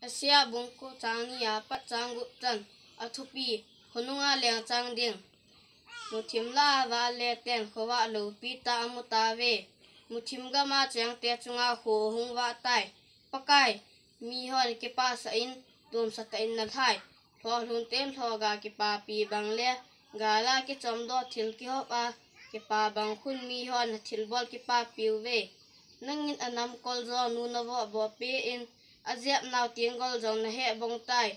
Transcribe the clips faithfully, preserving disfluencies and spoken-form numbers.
Isaiah bung ko chang ni apat chang gup chan. Athupi: Khonunga leng chang ding. Muthim la vale ten khovah loupi tah amu tauve. Muthim gama chengte chunga kho ahung vah tai. Pakai, mihon kipasah in, tumsah tah in nalhai. Lhohlun ten lhoga kipapi bang le gala kichomdoh thil kihop a kipa bang khun mihon athilbol kipapi uve. Nangin anamkol jo nu navoh boh peh in, ajep nau tenggol jong naheh bong tai.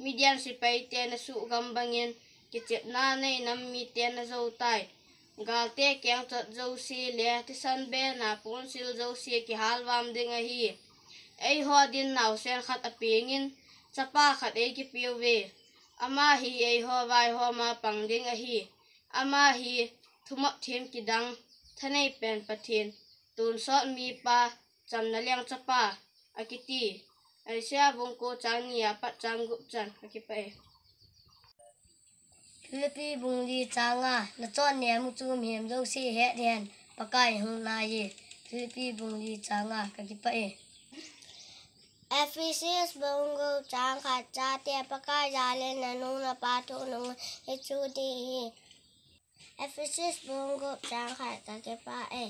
Midian sepaite nasuhgam bangin, kichepna nei nam mite najou tai. Galte kengchot jouse le thisan bena ponsil jouse kihalvam ding ahi. Eiho din naosen khat apengin, chapa khat eikipeuve. Ama hi eiho vaihoma pang ding ahi. Ama hi thumop them kidang, thanei pen Pathen, tonsot mipa, chamna leng chapa, akiti. Isaiah bung ko chang ni apat chang gup chan. Kakipah e. Philippi bung li chang nga. Nachon nemu chu mihem jouse het hen, Pakai hung nai e. Philippi bung li chang nga. Kakipah e. Ephesus bung gup chang khat. Chate, Pakai jalin nanu napa thu nungun hichu dih ahi. Ephesus bung gup chang khat. Kakipah e.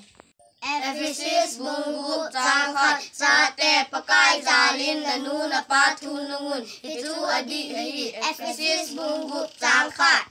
Ephesus bung gup chang khat. Chate, Pakai jalin nanu napa thu nungun hichu adih ahi. Ephesus bung gup chang khat.